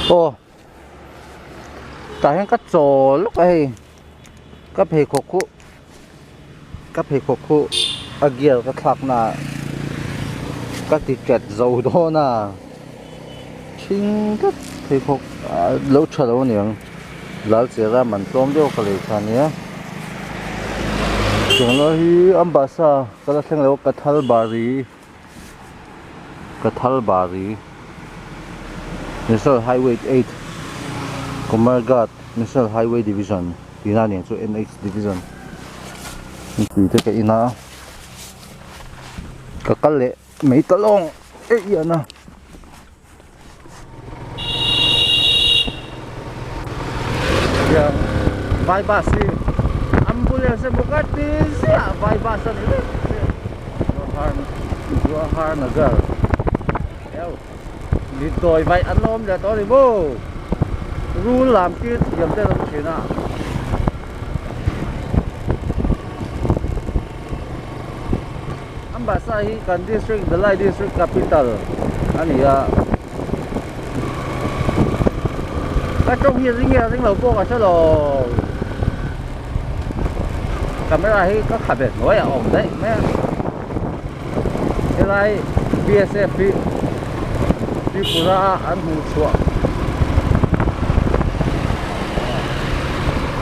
Aw tah hian ka chawl lawk a hei ka pheikhawk khu ka pheikhawk khu a gear ka thlak na ah ka ti chat zo dawn a thing tlat pheikhawk ah lo tha lo aniang lal chera man tlawm deuh ka lei kha ania tiang lai hi ambasa ka la thleng lo ka thal bari. Kathalbari National Highway 8 Kumarghat National Highway Division tihna nen chu NH Division tih te ka en a ka kal leh mai ta lawng eih hian a. Vai bus hi ambulance emaw ka ti ziah vai bus a ni vek Jawahar Nagar mi dawi vaih an la awm leh tawh a ni maw rul lam tir thiam te an awm thin a. Ambassa hi kan district Dhalai district capital a ni a ka tawng hi a ring nge a ring lo pawh ka hre lo camera hi ka kha ve hnuai a awm daih mai a helai B_S_F hi Tripura a an hmuh chhuah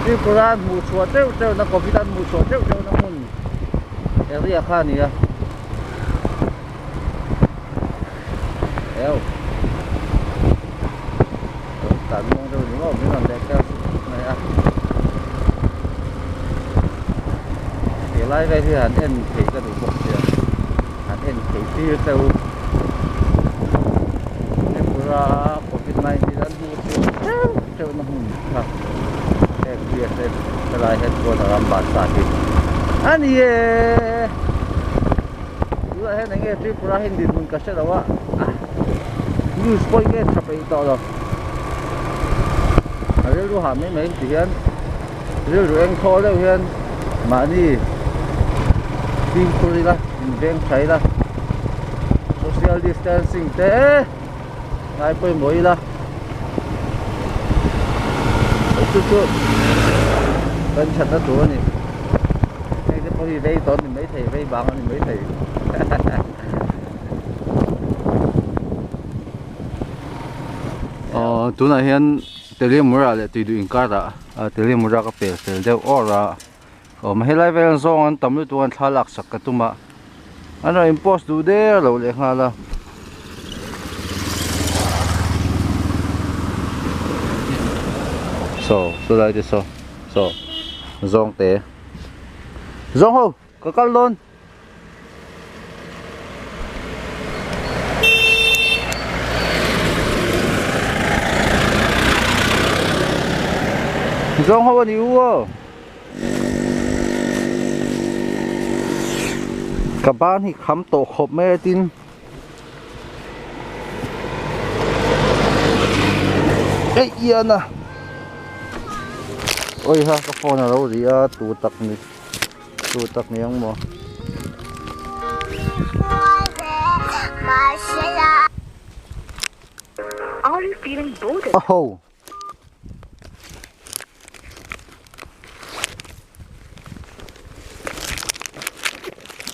Tripura an hmuh chhuah teuh teuh na covid an hmuh chhuah teuh teuh na hmun. Area kha a ni a eo tan muang deuh ni maw min rawn leh kher mai a he lai vel hi han en thei ka duh bawk sia han en thei tir cheu Tripura covid 19 an hmuh chhuah teuh teuh na hmun kha. Heng BSF helai headquarter Ambassa hi a ni e tunah hian enge Tripura hi dinhmun ka hre lo a news pawh hi nge tha peih tawh lo a rilru hah mai mai ti hian rilru eng thaw deuh hian mahni fimkhur ila inveng tha ila social distancing te. Ngai pawimawh ila chu chu kan thatna tur a ni heng te pawh hi vei tawn a ni maithei vei bang a ni maithei Aww tunah hian Teliamura leh Tuiduh inkarah Teliamura ka pel fel deuh awr a awm helai vel zawng an tam lutuk a thla lak sak ka tum a an rawn in post duh der lo leh nghal a saw saw lai te saw saw zawng te zawng ho ka kal dawn. Zawng ho a ni u aw. Ka ban hi kham tawh khawp mai a tin. Eih ian a. Awi ha ka phone a lo ri a tu tak ni. Tu tak ni ang maw. A ho.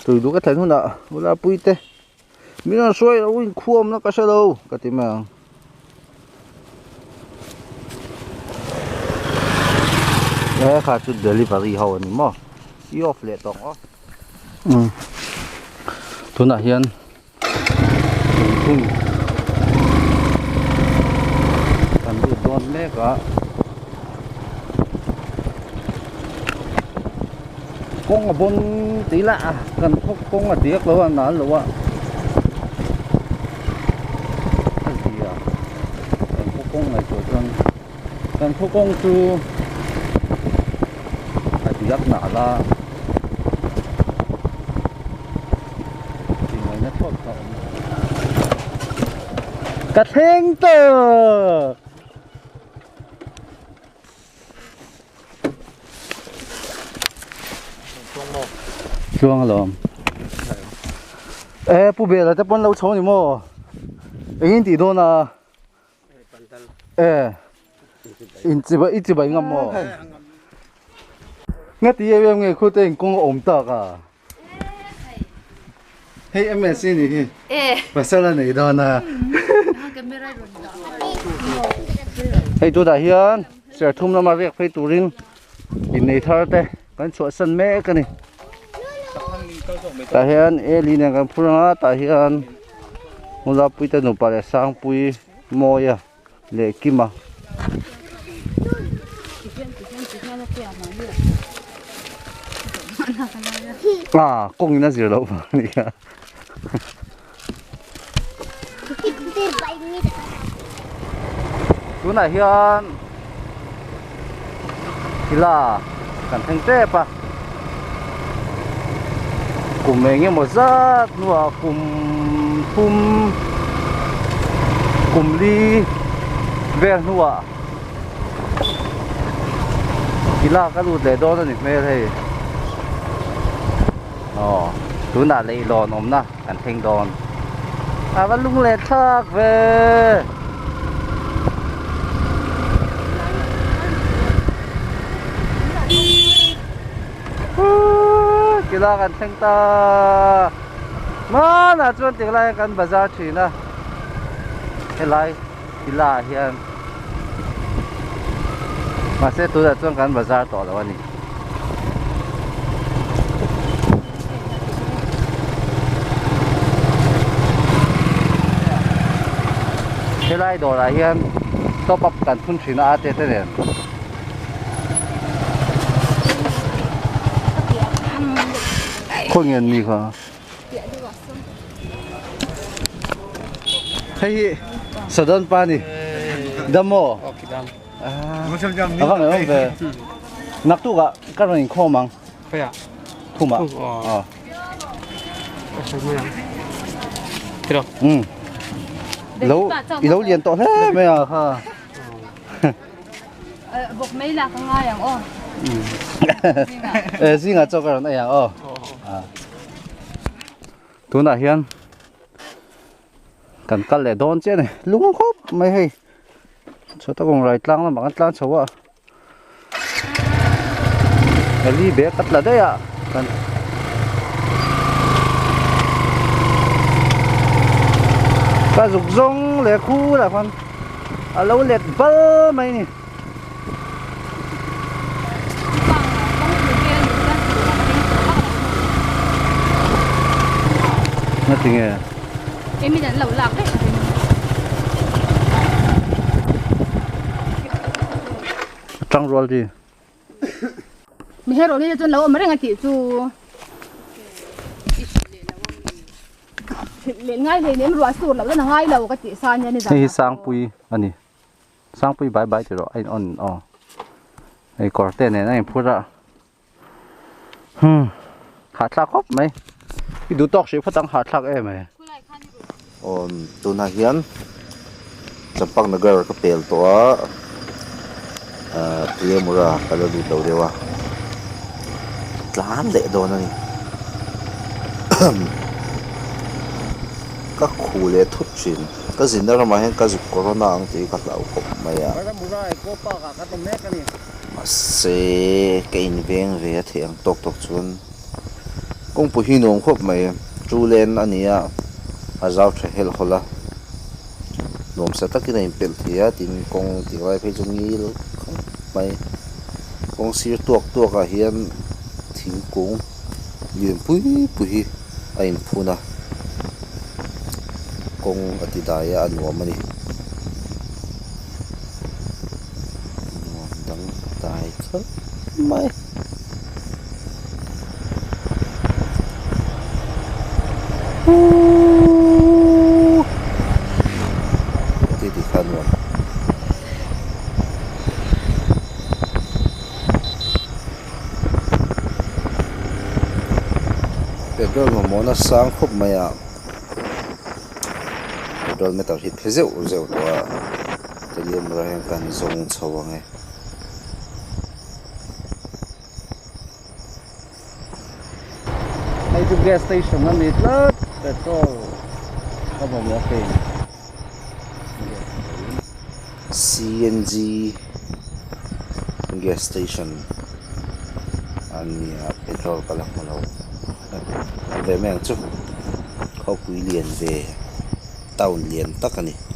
Tui duh ka thlen hunah ula puite min rawn hruai lo in khuamna ka hre lo ka ti mai ang. He kha chu delivery ho a ni maw i off leh tawh ang aw. Tunah hian. Thingkung kan lut dawn mek a kawng a bawn tih lah a kan khaw kawng a diak lo a nal lo a a zia kan khaw kawng ngaihtuah chuan kan khaw kawng chu a diak nal a. Ka thleng tawh. Chuang alawm. E pu bela te pawn lo chho ni maw? Engin tih dawn a? E in chibai i chibai ngam maw? Nga ti em em nge khu te in kawng a awm tak a. Hei MSc ni hi. Pasal a nei dawn a. Hei tunah hian serthum lama riak phei turin innei thar te kan chhuahsan mek a ni. Tah hian Eli nen kan phur ang a, tah hian Ngulapui te nupa leh Sangpui Mawia leh Kima. Ah, kawng in a zir loh vang a ni a. Tunah hian kila kan thleng tep a kum eng emaw zat hnuah kum thum kum li vel hnuah kila ka lut leh dawn a ni hmel hei aw tunah leihlawn awmna. Kan thleng dawn. A va lung leh thlak ve. Kila kan thleng ta. Hmanah chuan tihlai hian kan bazar thin a. Helai kila ah hian mahse tunah chuan kan bazar tawh lo a ni. Helai dawrah hian top up kan thun thin a ate te nen. Khawnge an ni kha? Hei hi Sadan pa ni dam aw a va ngaihawm ve naktuk ah ka rawn inkhawm ang thum ah um lo i lo lian tawh hle mai a kha bawk mai la ka ngai ang aw zingah chaw ka rawn ei ang aw tunah hian kan kal leh dawn chiah a ni lung khawp mai hei chhuat a kawng rai tlang lamah kan tlan chho a ali bag a tla daih a kan ka zuk zawng leh khulah khuan a lo let bal mai a ni. Ngatinge? Emi dan lo lak vek a ring. Tang rual di. Mi hero ni chuan lo awm reng a tih chu. Leh ngai hlei nem ruah sur lo dan a ngai lo ka tih sa nia ni zan. Hei hi Sangpui a ni. Sangpui bai bai tih rawh a in on aw hei kawr te nen a in phur a hmm hahthlak khawp mai i duh tawk hrih phawt ang hahthlak em mai. Aw tunah hian Champak Nagar ka pel tawh a ahh Teliamura ka la lut lo deuh a tlan leh dawn a ni ka khuh leh thut thin. Ka zinna ramah hian ka zuk corona ang tih hi ka hlauh khawp mai a. Mahse ka inveng ve a theih ang tawk tawk chuan kawngpui hi nuam khawp mai. Two lane a ni a, a zau tha helh hawlh a. Nuamsa takin a inpelh thei a, tin kawng tih lai phei chu ngil khawp mai. Kawng sir tuak tuak ah hian thingkung lian pui pui hi a inphun a. Kawng a ti dai a a nuam a ni nuam dang dai khat mai. Ti ti kha nuam. Petrol mamawhna sang khawp mai a petrol meter hi phe zeuh zeuh tawh a teliamura hian kan zawng chho ang e. Hei chu gas station a ni tlat petrol ka mamawh a kei. C N G gas station a ni a petrol ka la hmu lo awm ve mai ang chu khawpui lian ve town lian tak a ni.